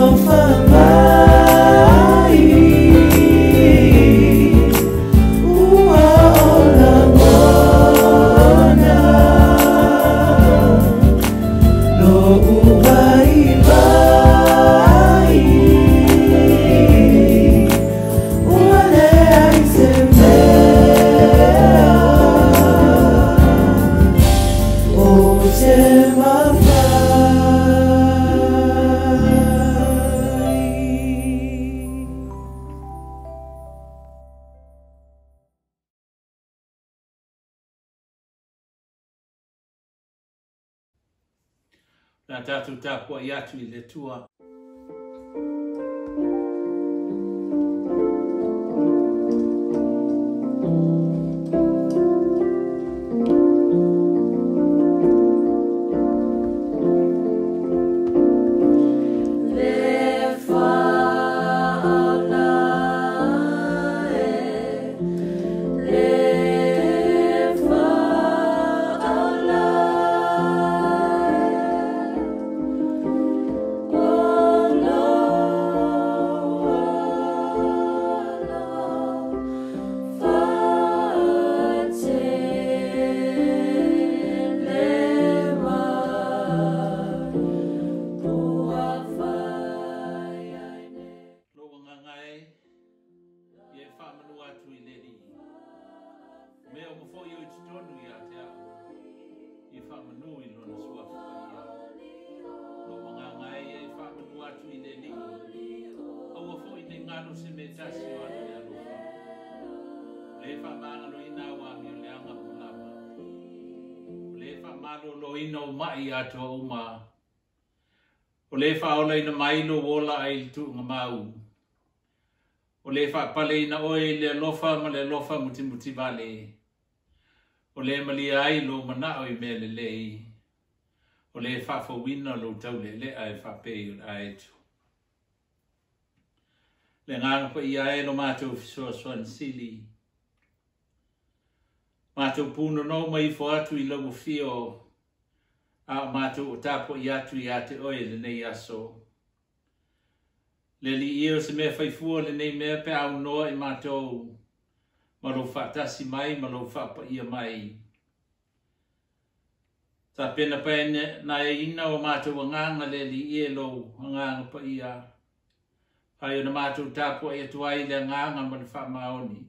Alofa mai, ua ola mona lo'u waiwai, ua leai se mea ou te mafai. Na tātou tāpua i atu i le tua. Le whaalae, le whaalae, o loa whaatele mai, ua whai ai nei. Lou agaga e, ia e faamanu atu i le Alii. Mea uma foi o i totonu ia te au, ia faamanu i lona suafa paia. Lou agaga e, ia e faamanu atu i le Alii. Aua foi nei galo se mea tasi o ana le alofa. O le faamagaloina au amio leaga ma lava. O le faamaloloina o mai atoa uma. O le faaolaina mai lou ola ai i le tuugamau. O le faapaleina oe i le alofa ma le alofa mutimutivale. O le malia ai lou manao i mea lelei. O le faafouina lou taulealea e faapei o le aeto. Le agaga paia e lo matou fesoasoani sili. Matou punonou mai ifo atu i lau afio, a o matou o tapuai atu ia te oe i lenei aso. Le Alii e, o se mea faifua lenei mea pe a aunoa i matou ma lou faatasi mai ma lou faapaia mai. Tapenapenaina o matou agaga le Alii e lou agaga paia. Ai ona matou tapuai atu ai le agaga ma le faamaoni.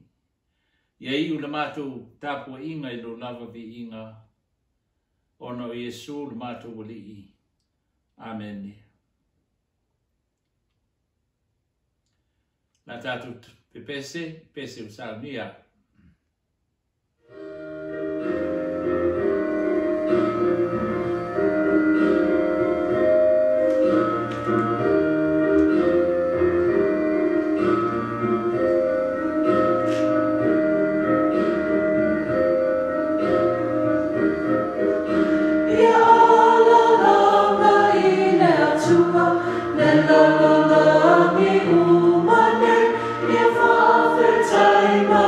Ia iu le matou tapuaiga i lou lava viiga. Ona o Iesu le matou Alii. Amene. La tātou pepese, pese o saunia. Ia alaala i le Atua, le lalolagi uma nei, ia faafetai ma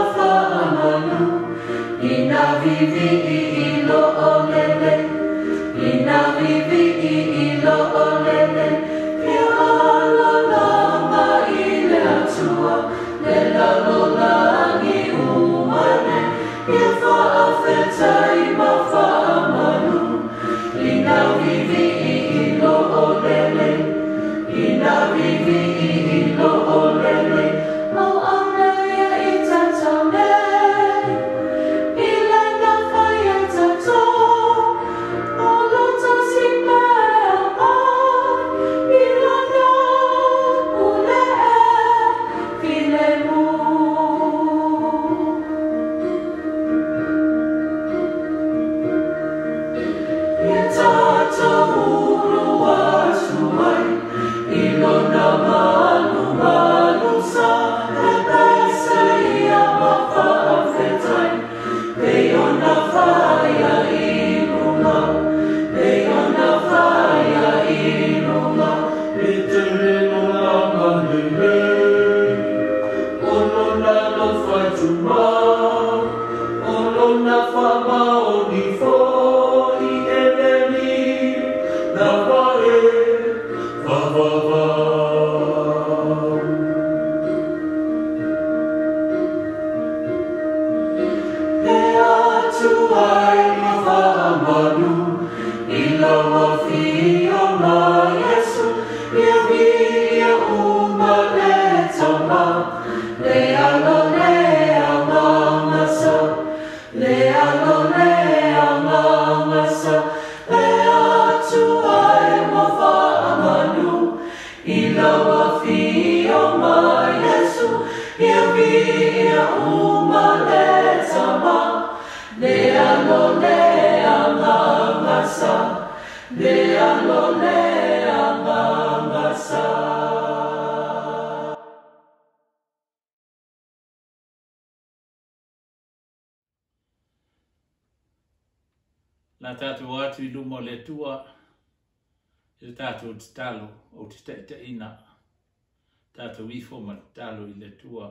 lau afio mai Iesu, ia viia uma le Tama, le Alo le Agaga Sa, le Alo le Agaga Sa. La tātou atu i luma o le Atua, i le tātou tatalo o te taitaina, tātou ifo ma tatalo i le Atua.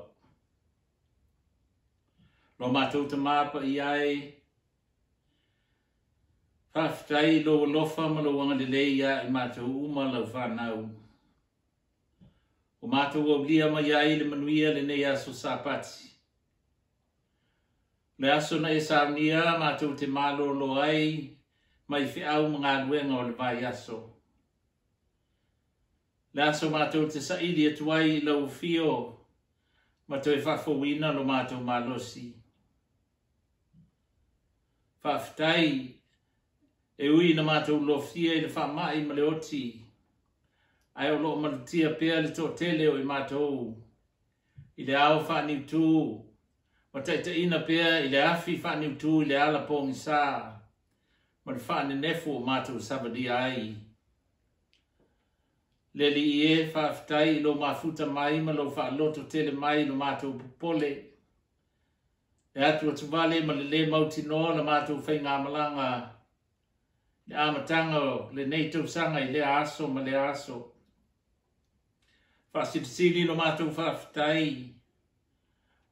Lo mātou te māpa i ai, whawhitai lo alofa ma lo wangalelei ia i mātou uma lau whanau. O mātou au lia mai ai le manuia le nei aso Sapati. Le aso na e saunia mātou te mālolo ai mai whiau ma ngā luenga o le vai aso. Le aso mātou te saili atu ai i lau whio ma toe whawhawina lo mātou malosi. Whawhitai e ui na mātou lofia i le whamai ma le oti. Ai o loo malutia pea le tōtele o i mātou. I le ao whaaniu tū. Ma taitaina pea i le afi whaaniu tū i le ala pōngi sā. Ma le whaaninefu o mātou sabadia ai. Le li i e whaaftai i lo mafuta mai ma lo whaaloto tele mai lo mātou pupole. Le atu atuvale ma le le mautinoa la mātou whai ngā malanga. Le amatanga o le nei tausanga i le aso ma le aso. Whaasilisili lo mātou whaaftai.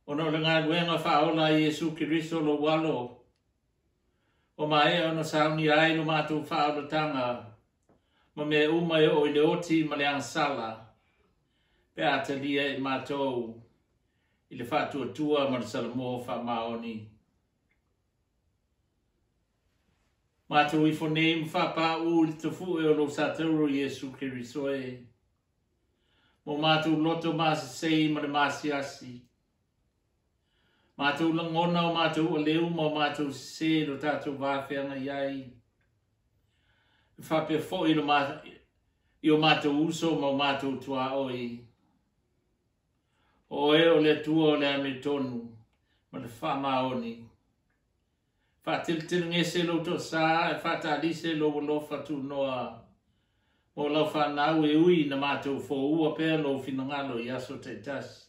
Ona o le ngā luenga whaola i Yesu Kiriso lo walo. O mae ona sauni ai lo mātou whaolatanga. Ma me uma e o i le oti ma le angsala. Pe atalia i mātou i le whaatuatua ma le salamo wha maoni. Mātou ifo nei mwhapa u le tofu e o lo satauro Yesu Kiriso e. Mo mātou loto maasasei ma le maasiasi. Mātou langona o mātou o leu ma o mātou se lo tātou wāwheanga iai. Whape fo i o mātou uso ma o mātou tua oi. O e o le tua o le ame tonu ma le wha maoni. Whaatilatila ngese lo tō sā e whaatalise lo walofa tū noa. Mo lau whanau e ui na mātou fō ua pea lo whinangalo i aso te tasi.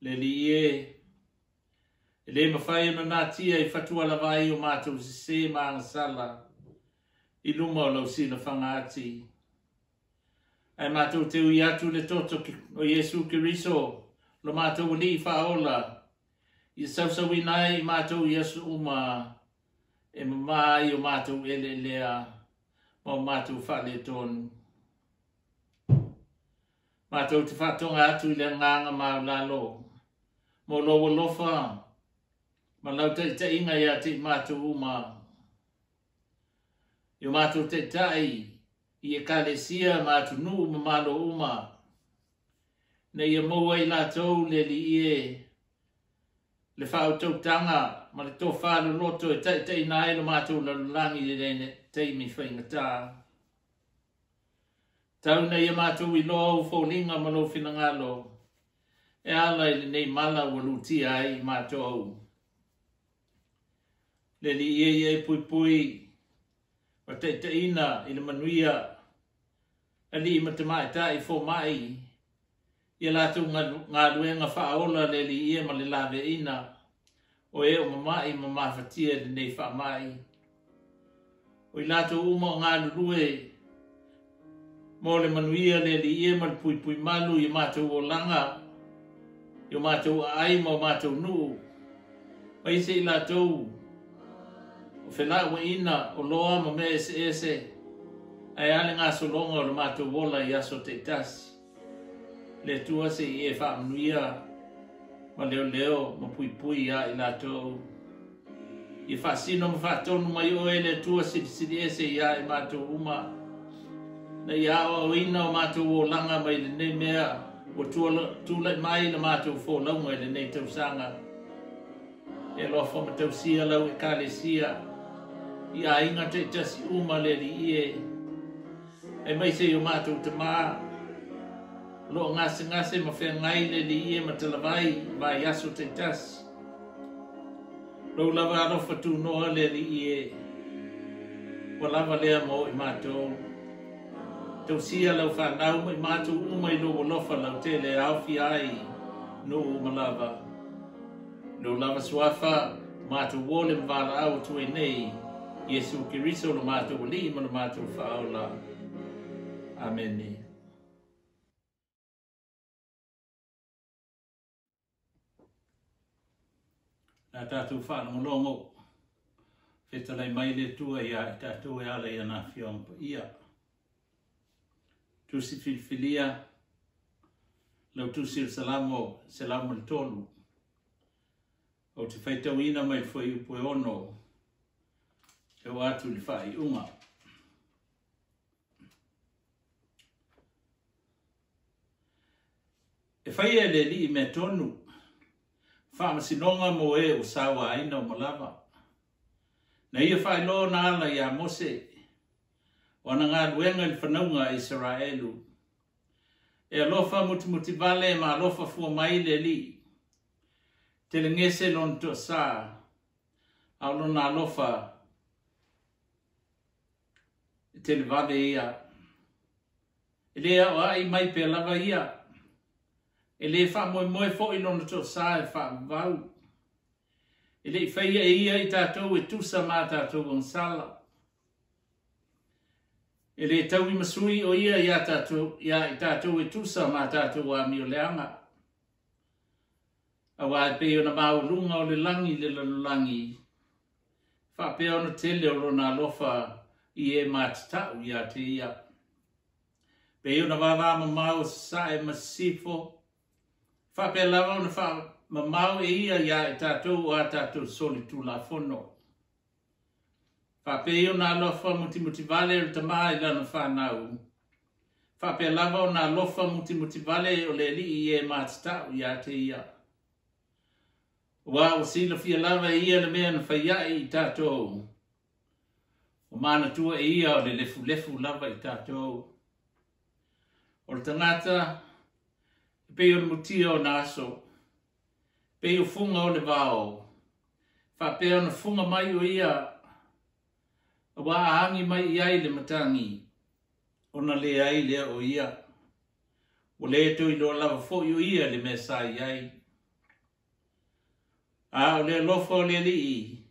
Le li e, e le mawhai ona nā tia i whatua lawai o mātou sise maangasala i luma o lau sila whangaati. Ai mātou te ui atu le toto o Yesu Kiriso, lo mātou li i whaola, i sausawina ai i mātou i aso uma e mamai o mātou ele lea ma o mātou whale tonu. Mātou te whatonga atu i le ngānga mau lalo. Mo lo walofa, ma lau taitainga ia te mātou uma. I o mātou taitai i e kalesia mātou nuu ma malo uma. Nei ia maua i lātou le li ie le whautautanga ma le tō whālo loto e taitai nā e lo mātou lalulangi le lene teimi whaingatā. Tau nei ia mātou i loa u fōlinga ma lo whinangalo. E ala i le nei mala ua lutia ai i mātou. Le li ie ie pui pui ma taitaina i le manuia ali i matemaetai fō mai ia lātou ngā luenga whaola le li ie ma le laveina o e o mamai ma mafatia le nei whaamai. O i lātou uma o ngā lulue mō le manuia le li ie ma le pui pui malu i mātou o langa i o mātou ai ma o mātou nuu. Mai se i lātou o whenau ina o loa ma mea ese ese ai ale ngā solonga o le mātou ola i aso te tasi. Le tua se i e whaamanuia ma leo leo ma pui pui ia i lātou. I whaasino ma whaatonu mai oe le tua silisili ese ia i mātou uma. Na ia o ina o mātou o langa mai le nei mea o tūlai mai le mātou fōlaunga i le nei tausanga. E loa whamatausia lau e kalesia i a inga te tasi uma le li ie. Aemaise i o matou tama o lo o gasegase ma feagai le Alii e ma talavai i vaiaso taitasi. Lou lava alofa tunoa le Alii e, ua lava lea mo i matou. Tausia lau fanau ma i matou uma i lou alofa lautele e aofia ai nuu uma lava. I lou lava suafa, matou ole ma valaau atu ai nei, Iesu Keriso lo matou Alii ma lo matou Faaola. Amene. La tatou faalogologo, fetalai mai le Atua ia i tatou e ala i ana Afioga Paia. Tusi filifilia, lau tusi o le Salamo 103. Ou te faitauina mai le fuaiupu e 6 e oo atu i le faaiuga. E faia e le Alii mea tonu, faamasinoga mo e ua sauaina uma lava. Na ia faailoa ona ala ia Mose, o ana galuega i le fanauga a Isaraelu. E alofa mutimutivale ma alofa fua mai le Alii. Telegese lona toasa, a o lona alofa e televave ia. E le aoai mai pea lava ia. E le faamoemoe foi lona toasa e faavavau. E le i faia e ia i tatou e tusa ma a tatou agasala. E le tauimasui o ia ia tatou, ia i tatou e tusa ma a tatou amioleaga. Aua e pei ona maualuga o le lagi i le lalolagi, faapea ona tele o lona alofa i e matatau ia te ia. Pei ona vavamamao o sasae ma sisifo, faapea lava ona faamamao e ia ia i tatou o a tatou solitulafono. Faapei ona alofa mutimutivale o le tama i lana fanau, faapea lava ona alofa mutimutivale o le Alii i e matatau ia te ia. Aua ua silafia lava e ia le mea na fai ai i tatou, ua manatua e ia o le lefulefu lava i tatou. O le tagata e pei o le mutia o na aso, pei o fuga o le vao, faapea ona fuga mai o ia, aua a agi mai i ai le matagi, ona leai lea o ia. Ua le toe iloa lava foi o ia le mea sa i ai. A o le alofa o le Alii,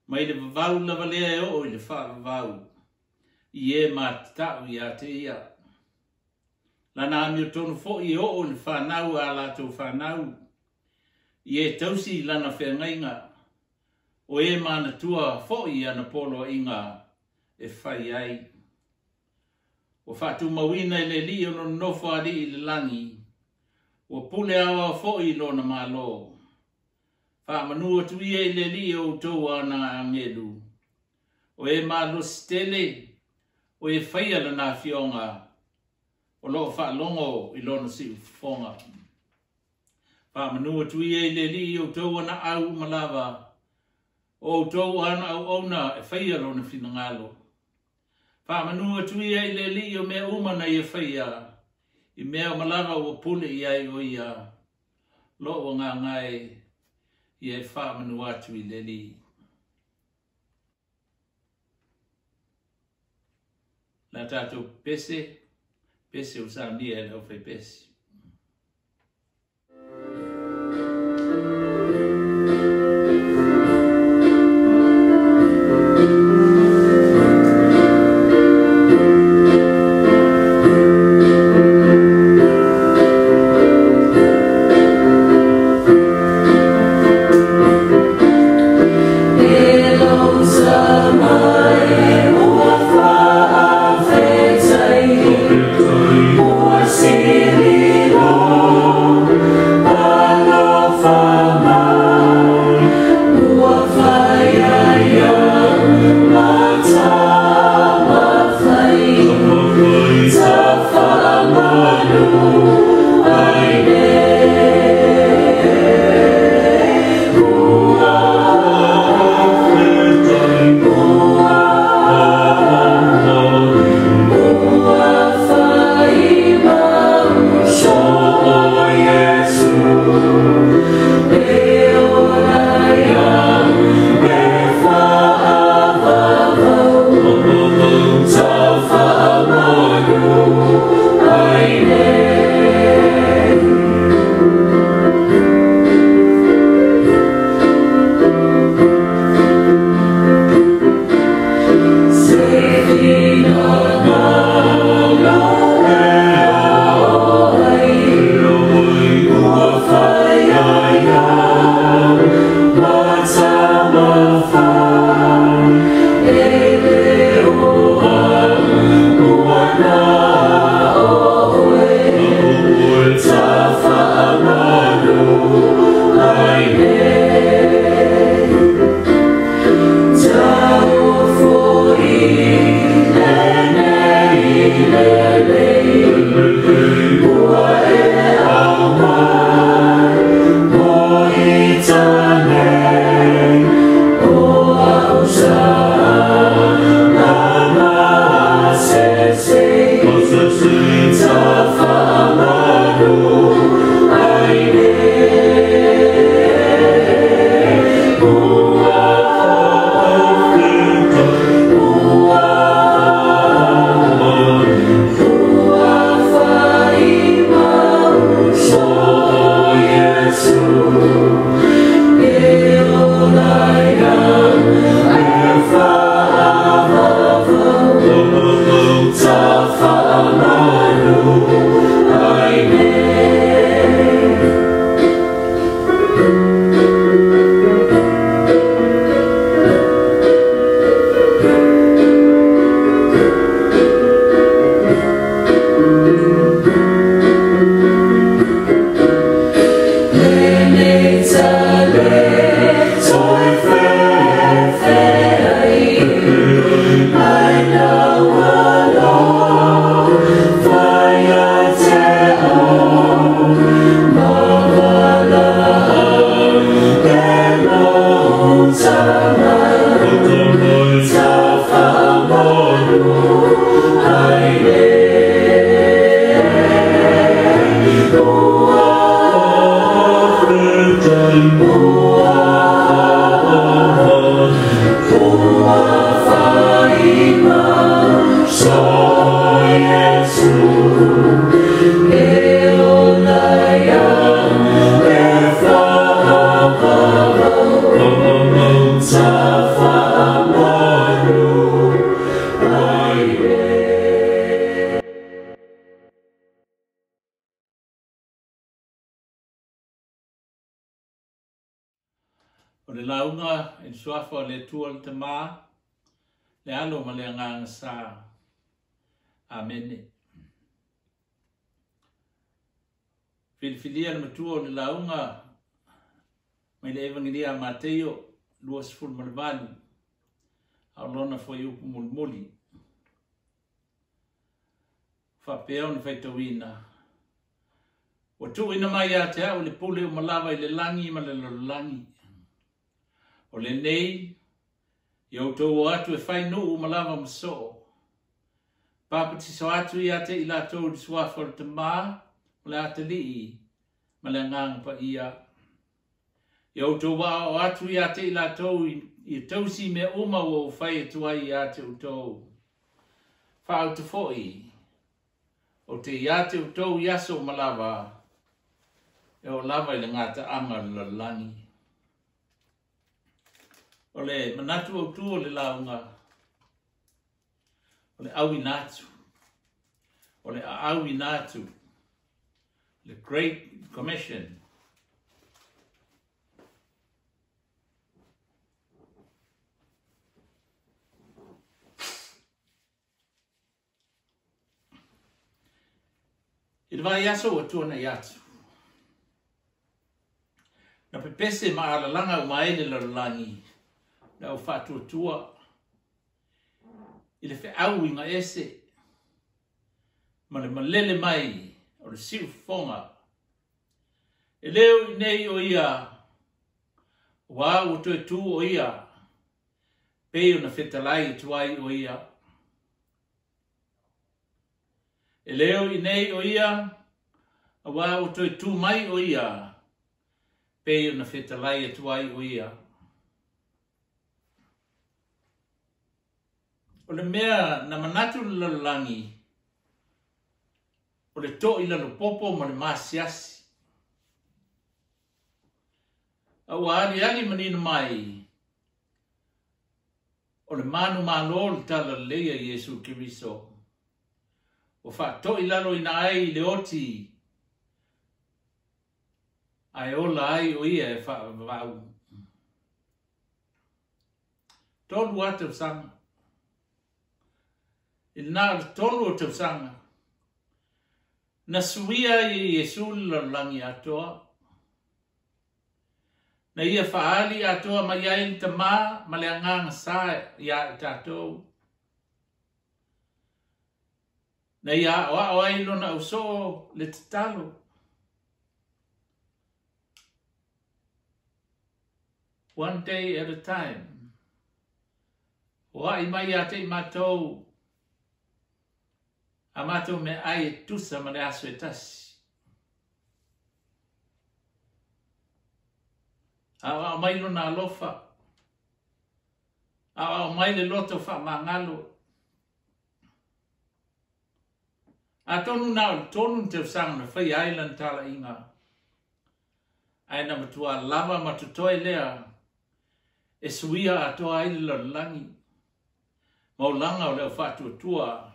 mai le vavau lava lea e oo i le faavavau, i e matatau ia te ia. Lana amiotonu foi e oo i le fanau a latou fanau, i e tausi i lana feagaiga, o e manatua foi i ana poloaiga e fai ai. Ua faatumauina e le Alii o lona nofo alii i le lagi, ua pule aoao foi i lona Malo. Faamanu atu ia i le Alii o outou ana agelu, o e malosi tele, o e faia lana afioga, o lo o faalogo i lona siufofoga. Faamanu atu ia i le Alii o outou ana au uma lava, o outou ana auauna e faia lona finagalo. Faamanu atu ia i le Alii o mea uma na ia faia, i mea uma lava ua pule i ai o ia, lou agaga e ia e faamanu atu i le Alii. La tatou pese, pese o saunia e le aufaipese. E losa mai ua faafetai, ua sili lou alofa mai, ua faia ia matamafai, tafaamanu ai nei. Ua ua ua O le lauga i le suafa o le Atua le Tama, le Alo ma le Agaga Sa. Amene. Filifilia le matua o le lauga mai le Evangelia a Mateio 28, a o lona fuaiupu mulimuli. Faapea ona faitauina, ua tuuina mai ia te au le pule uma lava i le lagi ma le lalolagi. O lenei, ia outou o atu e fai nuu uma lava ma soo. Papatiso atu ia te i latou i le suafa o le Tama, o le Atalii, ma le Agaga Paia. Ia outou aoao atu ia te i latou i tausi mea uma ua ou fai atu ai ia te outou. Faauta foi, o te ia te outou i aso uma lava, e o lava i le gataaga o le lalolagi. O le manatu autu o le lauga, o le auina atu, o le aauina atu, the Great Commission. I le vaiaso ua tuanai atu, na pepese ma alalaga uma ai le lalolagi le au faatuatua i le feauiga ese ma le malele mai o le siufofoga. E le o i nei o ia, ua ua toe tu o ia, pei ona fetalai atu ai o ia. E le o i nei o ia, aua ua toe tu mai o ia, pei ona fetalai atu ai o ia. O le mea na manatu le lalolagi, o le to'i lalopopo ma le masiasi. A ua aliali manino mai, o le manumalo le talalelei a Iesu Keriso. Ua faato'i lalo ina ai i le oti, ae ola ai o ia e faavavau. 3 lava tausaga. I lena o le 3 o tausaga, na suia ai e Iesu le lalolagi atoa. Na ia faali atoa mai ai le Tama ma le Agaga Sa ia i tatou. Na ia aoao ai lona ausoo le tatalo. One day at a time. O ai mai ia te i matou, a matou me ai e tusa ma le aso e tasi. Aoao mai lona alofa. Aoao mai le loto faamagalo. Atonu na o le 3 ni tausaga na faia ai lana talaiga. Ae na matua lava ma totoe lea e suia atoa ai le lalolagi. Maulaga o le au faatuatua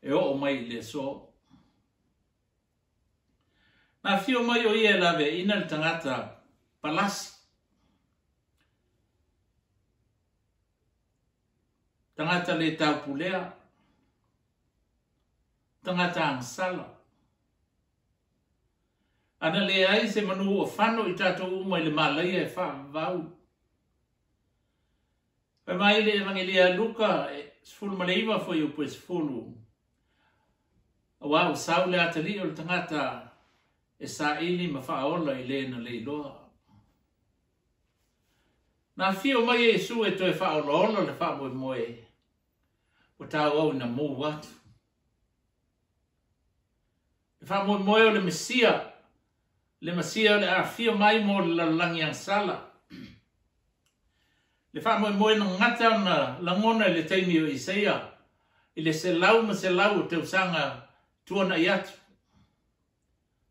e oo mai i le aso. Na afio mai o ia e laveaina le tagata palasi. Tagata le taupulea. Tagata agasala. Ana leai se manu ua fano i tatou uma i le malaia e faavavau. Fai mai le Evangelia a Luka 19 fuaiupu e 10. Aua ua sau le atalii o le tagata e saili ma faaola i le na leiloa. Na afio mai e Iesu e toe faaolaola le faamoemoe, ua tauau ina mou atu. Le faamoemoe o le Mesia, le Mesia o le afio mai mo le lalolagi agasala. Le faamoemoe na gata ona lagona i le taimi o Isaia i le 100 o tausaga tuanai atu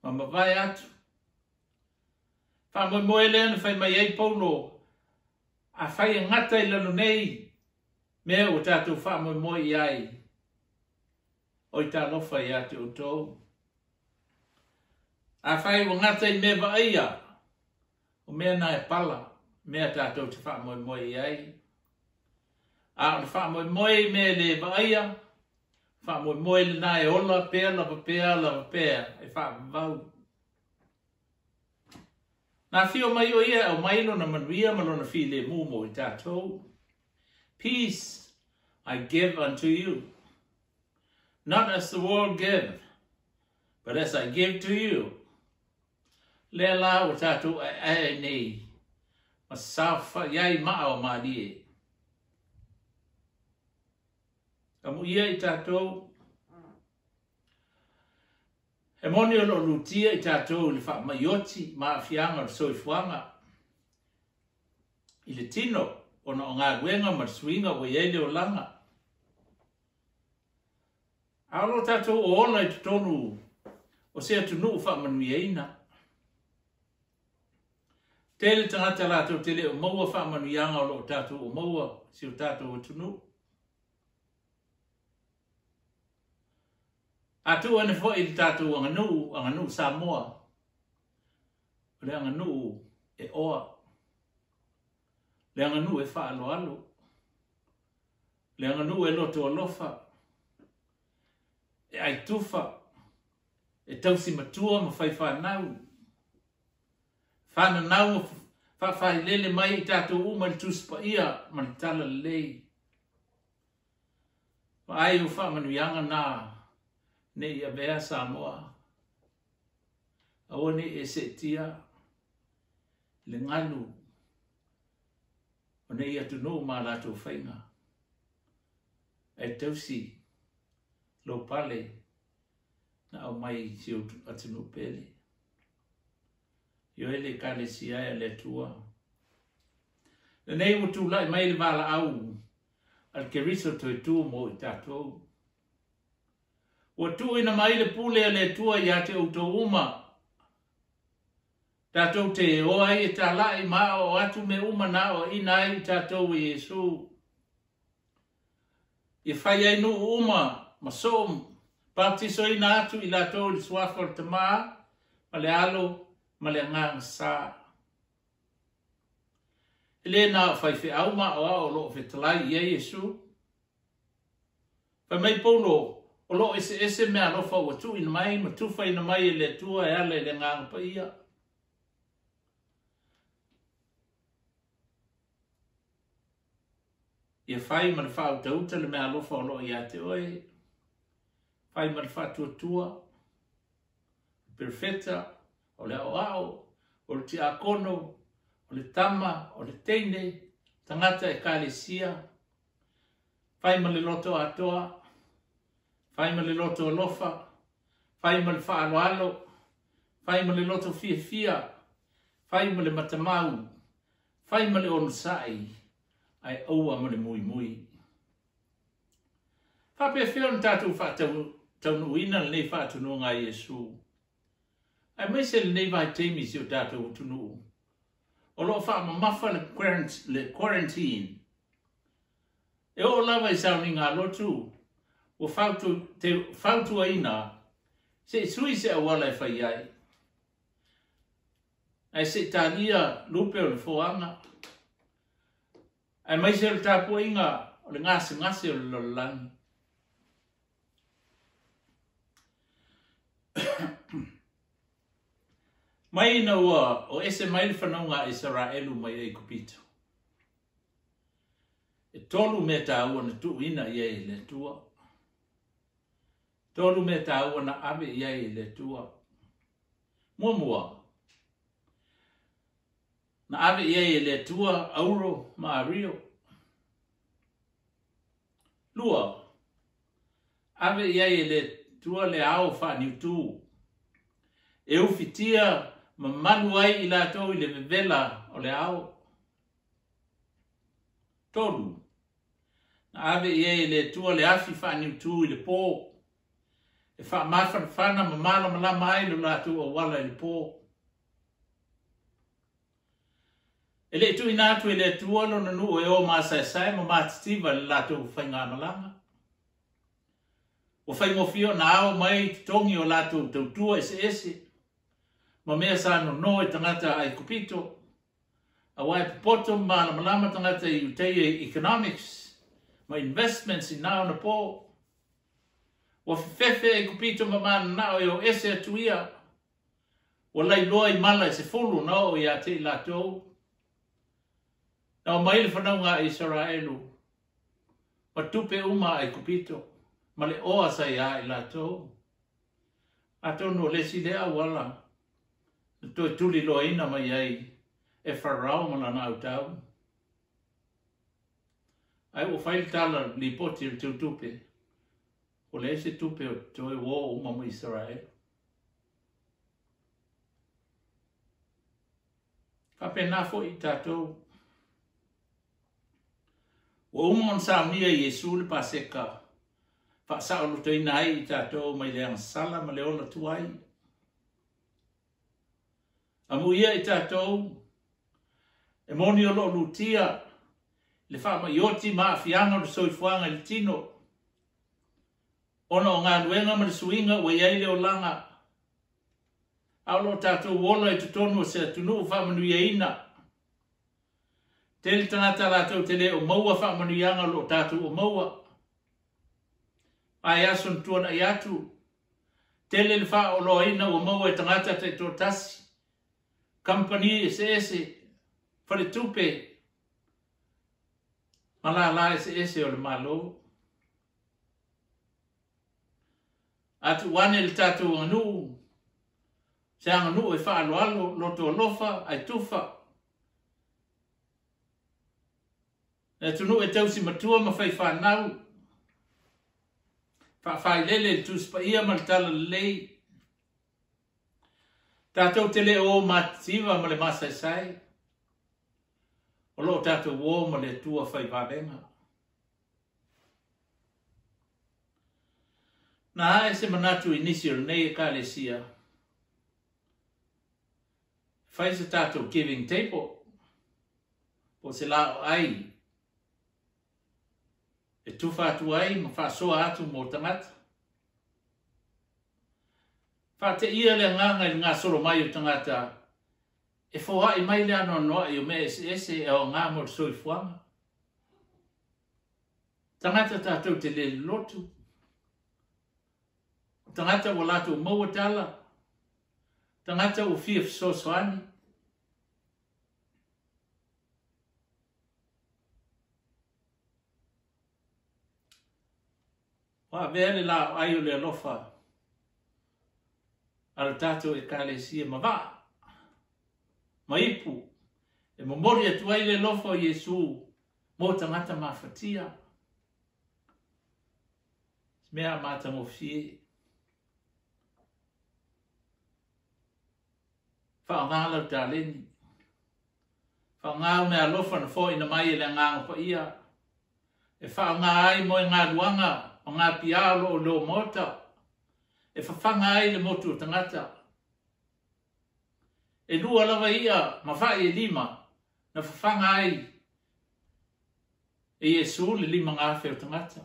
ma mavae atu. Faamoemoe lea na fai mai ai Paulo, afai e gata i lalo nei mea ua tatou faamoemoe i ai, oi talofa ia te outou. Afai ua gata i mea vaaia, o mea na e pala, mea tatou te faamoemoe i ai. A o le faamoemoe i mea le vaaia, faamoemoe lena e ola pea, lava pea, lava pea, e faavavau. Na afio mai o ia e aumai lona manuia ma lona filemu mo i tatou. Peace I give unto you, not as the world give, but as I give to you. Lea la ua tatou aeae ai nei, ma saofai ai maa o malie. Amuia i tatou, e moni o loo lutia i tatou i le faamai oti ma aafiaga o le soifuaga i le tino ona o galuega ma le suiga ua i ai le olaga. A o loo tatou ola i totonu o se atunuu faamanuiaina. Tele tagata latou te le o maua faamanuiaga o loo tatou o maua si o tatou atunuu. A tuu ane foi i le tatou aganuu, aganuu Samoa, o le aganuu e oa, le aganuu e faaloalo, le aganuu e loto alofa, e aitufa, e tausi matua ma fai fanau, fananau ma faafailele mai i tatou uma i le Tusi Paia ma le Talalelei. Vaai o faamanuiaga na nei avea Samoa, aua nei e seetia le galu o nei atunuu ma latou faiga, ae tausi lou pale na aumai si ou atunuu pele. Ioe le Ekalesia e a le Atua. Lenei ua tulai mai le valaau a le Keriso toe tu mo i tatou. Ua tuuina mai le pule a le Atua ia te outou uma. Tatou te o ai e talai ma aoao atu mea uma na aoaina ai i tatou e Iesu. Ia fai ai nuu uma ma soo baptisoina atu i latou i le suafa o le Tama ma le Alo ma le Agaga Sa. E le na o faifeau ma aoao o loo fetalai i ai Iesu. Fai mai Paulo, o loo eseese meaalofa ua tuuina mai ma tufaina mai e le Atua e ala i le Agaga Paia. Ia fai ma le faautauta le meaalofa o loo ia te oe, fai ma le faatuatua, o le perofeta, o le aoao, o le tiakono, o le tama, o le teine, tagata ekalesia, fai ma le loto atoa, fai ma le loto alofa, fai ma le faaaloalo, fai ma le loto fiafia, fai ma le matamau, fai ma le onosai, ae aua ma le muimui. Faapefea ona tatou faataunuuina lenei faatonuga a Iesu, aemaise lenei vaitaimi i si o tatou atunuu o loo faamamafa le quarantine. E oo lava i sauniga a lotu ua fautuaina se i sui se auala e fai ai, ae se i talia lupe o le foaga, aemaise o le tapuaiga o le gasegase o le lalolagi. Mai ina ua o ese mai le fanauga a Isaraelu mai Aikupito, e 3 mea taua na tuuina i ai e le Atua. 3 mea taua na ave i ai e le Atua. Muamua, na ave i ai e le Atua auro ma ario. 2, ave i ai e le Atua le ao faaniutu. E ufitia ma malu ai i latou i le vevela o le ao. 3. Na ave i ai e le Atua le afi faaniutu i le po, e faamafanafana ma malamalama ai lo latou auala i le po. E le i tuuina atu e le Atua lona nuu e o masaesae ma matitiva i le latou faigamalaga. Ua faigofie ona ao mai totogi o latou tautua eseese ma mea sa nono i tagata a Aikupito, aua e popoto ma malamalama tagata i Iutaia i economics ma investments i na ona po. Ua fefefe Aikupito ma mananao e o ese atu ia, ua lailoa i mala e 10 na oo ia te i latou. Na o mai le whanauga a Isaraelu, ma tupe uma a Aikupito, ma le oa sa ia i latou. Atonu o le si lea auala, na toe tuli loaina mai ai e Farao ma lana autau. Ai ua fai le tala lipoti o le teutupe, o le ese tupe o toe uo uma mo Israel. Faapena foi i tatou. Ua uma ona saunia e Iesu le Paseka, faasaolotoina ai i tatou mai le agasala ma le ola tuai. Amuia i tatou, e moni o loo lutia le faamaioti ma aafiaga o le soifuaga i le tino, ona o galuega ma le suiga ua i ai le olaga, a o loo tatou ola i totonu o se atunuu faamanuiaina. Tele tagata latou te le o maua faamanuiaga o loo tatou o maua. Ai aso na tuanai atu, tele le faaoloaina ua maua e tagata taitoatasi, kamupani eseese, faletupe, ma lala eseese o le Malo. A tuu ane le tatou aganuu, se aganuu e faaaloalo, loto alofa, ae tufa. Le atunuu e tausi matua ma fai whanau, faafailele le Tusi Paia ma le Talalelei. Tatou te le o matitiva ma le masaesae, o loo tatou o ma le Atua fai vavega. Na ae se manatu i nisi o lenei ekalesia, fai se tatou giving table, po se la o ai, e tufa atu ai ma faasoa atu mo tagata. Faateia le agaga i le gasolo mai o tagata, e foai mai le anoanoai o mea eseese e aoga mo le soifuaga. Tagata tatou te le lotu, o tagata ua latou maua tala, tagata ua fia fesoasoani. Ua avea le laoai o le alofa a le tatou ekalesia ma vaa, ma ipu, e momoli atu ai le alofa o Iesu mo tagata mafatia. Se mea a matagofie. Faaaoga lau taleni. Faaaoga au mea alofa na foaina mai e le agaga paia. E faaaoga ai mo e galuaga ma ngā pia o loo leo maota. E fafaga ai le motu o tagata. E lua lava ia ma fai e 5 na fafaga ai e Iesu le 5,000 o tagata.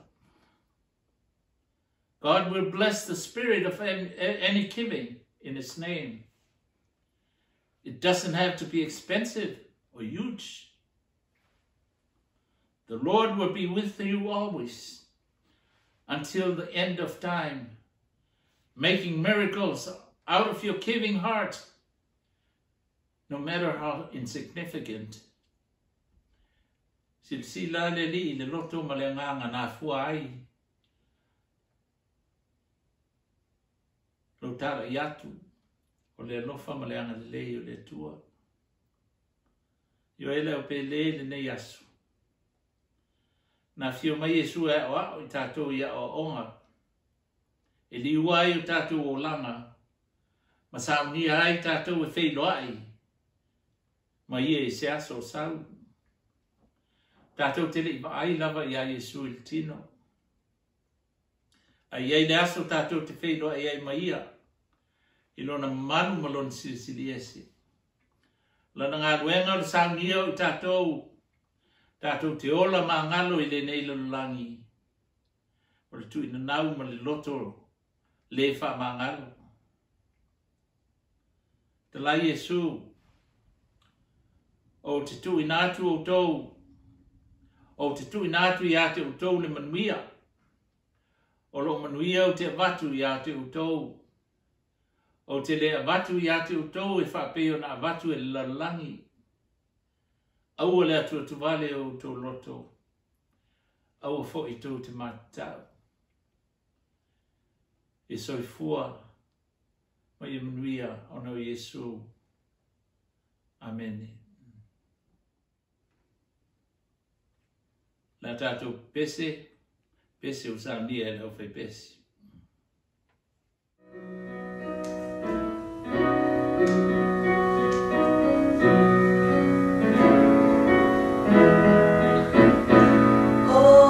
God will bless the spirit of any giving in His name. It doesn't have to be expensive or huge. The Lord will be with you always until the end of time, making miracles out of your giving heart, no matter how insignificant. Silasila le Alii i le loto ma le agaga na afua ai lou talai atu o le alofa ma le agalelei o le Atua. Ioe le au pele i lenei aso. Na afio mai Iesu e aoao i tatou i aoaoga, e liua ai o tatou olaga. Ma saunia ai tatou e feiloai ma ia i se aso o sau. Tatou te le i vaai lava iā Iesu i le tino. Ae i ai le aso tatou te feiloai ai ma ia i lona mamalu ma lona silisili ese. O lana galuega o le saunia o i tatou, tatou te ola magalo i lenei lalolagi, o le tuuinanau ma le loto le faamagalo. Talai Iesu, ou te tuuina atu outou, ou te tuuina atu ia te outou le manuia. O lou manuia ou te avatu ia te outou. Ou te le avatu ia te outou e faapei ona avatu e le lalolagi. Aua le atuatuvale o outou loto, aua foi tou te matatau. Ia soifua ma ia manuia ona o Iesu. Amene. La tatou pese, pese ua saunia e le aufaipese. O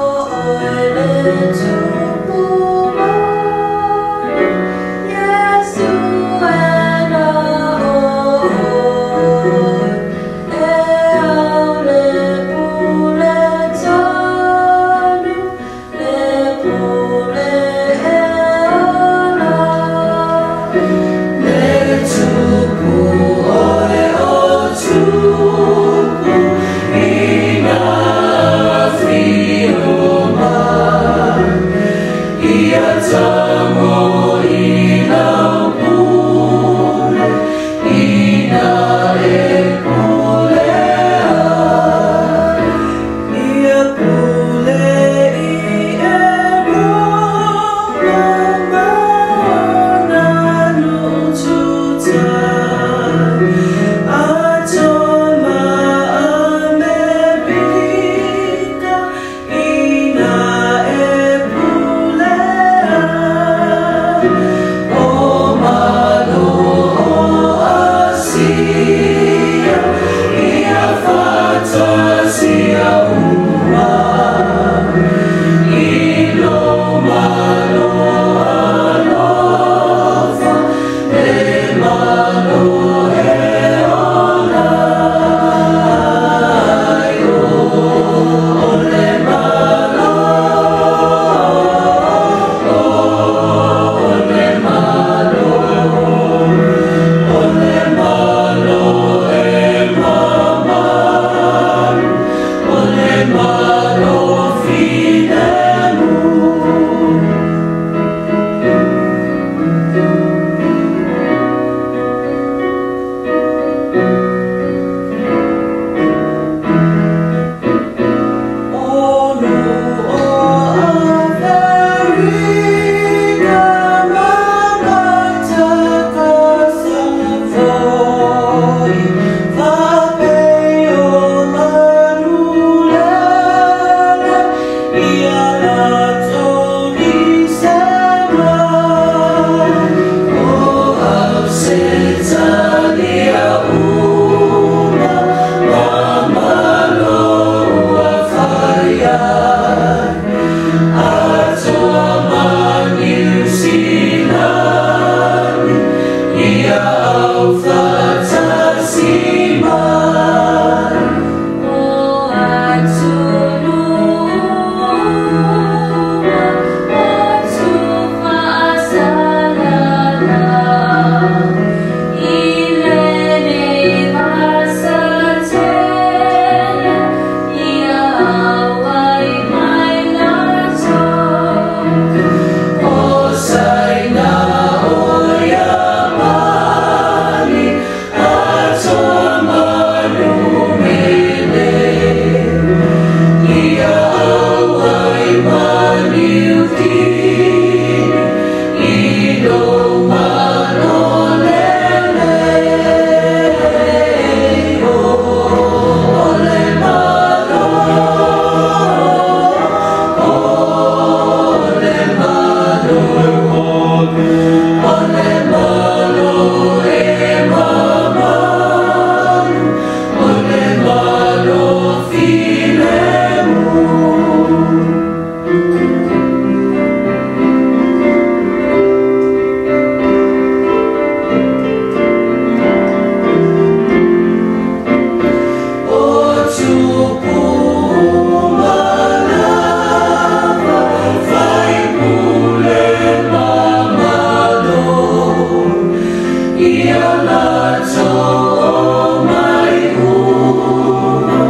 Ia latou omai uma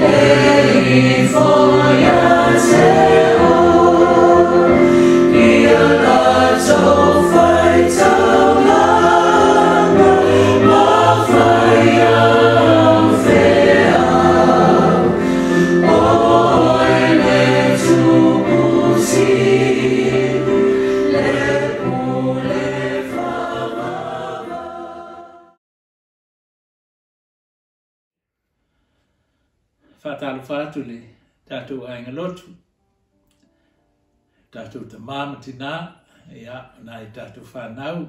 e ifo ia te oe, Ia latou faitaulaga ma faiaufeau. O oe le Tupu Sili, le Pule faavavau. Faatalofa atu i le tatou aiga lotu, tatou tama ma tina, ia, nai tatou fanau,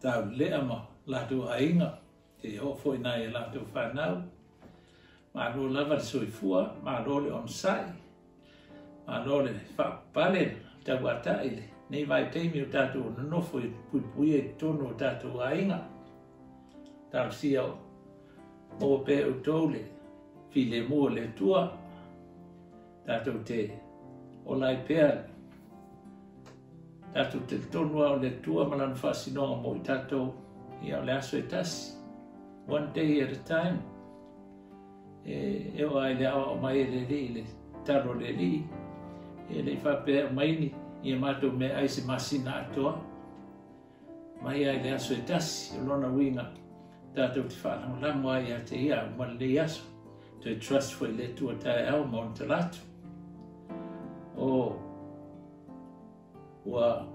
taulelea ma latou aiga, seia oo foi i nai a latou fanau. Malo lava le soifua, malo le onosai, malo le faapapale tauatai i lenei vaitaimi o tatou nonofo i puipuia i totonu o tatou aiga. Talosia maua pea outou le filemu o le Atua, tatou te ola ai pea, tatou talitonu lava o le Atua ma Lana faasinoga mo i tatou, ia o le aso e tasi, one day at a time. E oo lava i le aoao mai e le Alii i le talo a le Alii, e le i faapea e aumai ni a matou meaai se masina atoa, mai lava i le aso e tasi. O lona uiga, tatou te faalagolago ai ia te ia uma lenei aso, toe trust foi i le Atua taeao ma ona talaatu. O ua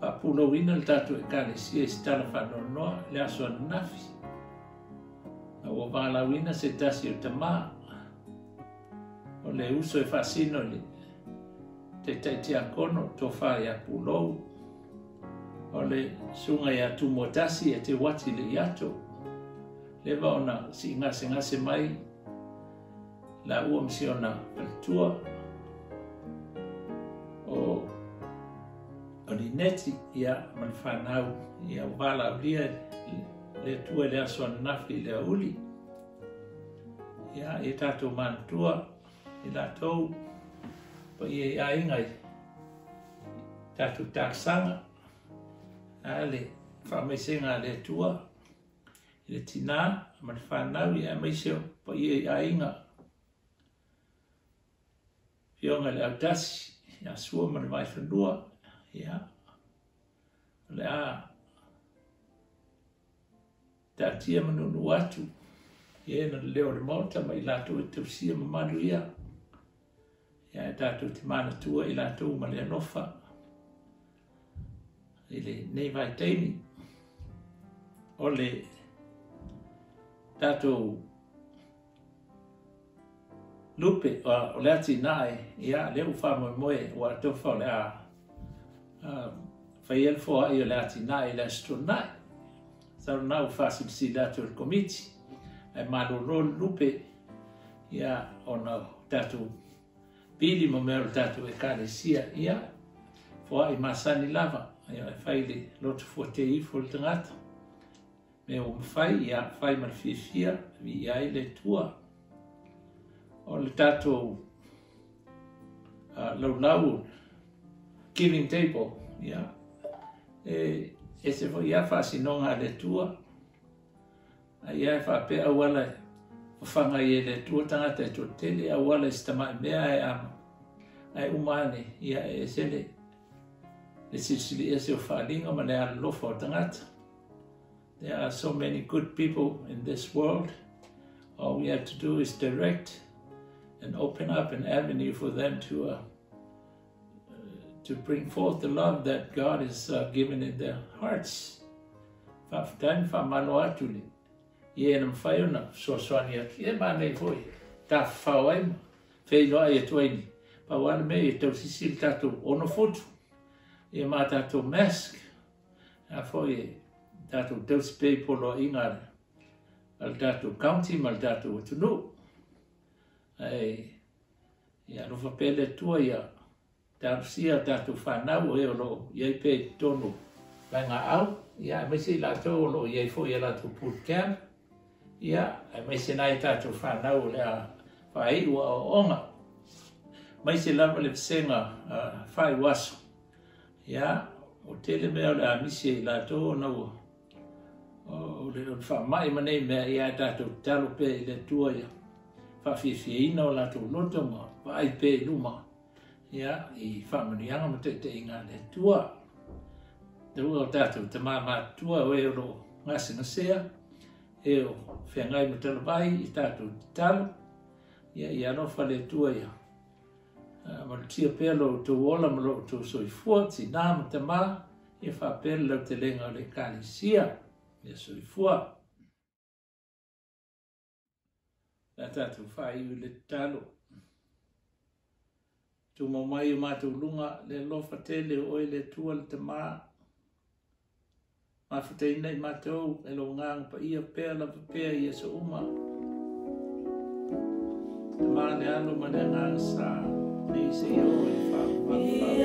faapulouina le tatou Ekalesia i se tala faanoanoa i le aso ananafi, a ua valaauina se tasi o tama o le uso e faasino i le taitai tiakono tofa ia Pulou, o le susuga ia Tumuatasi e te uati le iato, leva ona siigasegase mai laua ma si ona faletua o Lineti, ia, ma le fanau, ia ua valaaulia le Atua i le aso ananafi i le aoauli. Ia, ia tatou manatua i latou paia i aiga i tatou talosaga, a le faamaisega a le Atua i le tina ma le fanau, ia aemaise o paia i aiga, Afioga i le Autasi, ia Sua ma le Vaifanua, ia, o le a taatia ma nuunuu atu i e na leo o le Maota ma i latou e tausia mamalu ia, ia e tatou te manatua i latou ma le alofa i lenei vaitaimi. O le tatou lupe o le atinae, ia, lea ua faamoemoe ua atofa o le a faia le foai o le atinae i le Aso Toonai. Sau lena ua faasilasila atu e le komiti, ae malolo le lupe, ia, ona o tatou pili ma mea o le tatou Ekalesia, ia, foai masani lava, ia, e fai le loto fuate ifo le tagata. Mea ua mafai, ia, fai ma le fiafia, viia ai le Atua. O le tatou laulau giving table, ia, e ese foi ia faasinoga a le Atua, a ia e faapea auala e fafaga ai e le Atua tagata e toatele, auala i se tamai mea ae ama, ae uma ane, ia e ese le silisili ese o faaaliga ma le alolofa o tagata. There are so many good people in this world. All we have to do is direct and open up an avenue for them to bring forth the love that God has given in their hearts. Faafetai ma faamalo atu le i e na mafai ona fesoasoani atu. Ia maanei foi tafafao ai ma feiloai atu ai ni. Pau lava le mea ia tausisi le tatou 6 futu, ia ma tatou mask. A foi e tatou tausi pea i poloaiga a le tatou county ma le tatou atunuu. Ae ia alofa pea le Atua ia talosia tatou fanau o e o lo o i ai pea i totonu vaegaau, ia aemaise i latou o lo o i ai foi i a latou boot camp, ia aemaise nai tatou fanau o le a faaiu aoaoga, aemaise lava le vasega faaiuaso. Ia, Ua tele mea o le a misi e i latou ona ua o le faamai ma nei mea, ia ae tatou tatalo pea i le Atua ia faafiafiaina o latou loto ma vaai pea i luma ia i faamanuiaga ma taitaiga a le Atua. Taua o tatou tama matutua o e o lo o gasegasea, e o feagai ma talavai i tatou tatalo, ia ia alofa le Atua ia malutia pea lo outou ola ma lo outou soifua, tina ma tama, ia faapea le lautelega o le Ekalesia. Ia soifua. Le a tatou faaiu i le tatalo. Tumau mai o matou luga le alofa tele o oe le Atua le Tama. Mafutaina i matou e lou Agaga Paia pea lava pea i aso uma. Tama le Alo ma le Agaga Sa, nei seia oo i le faavavau.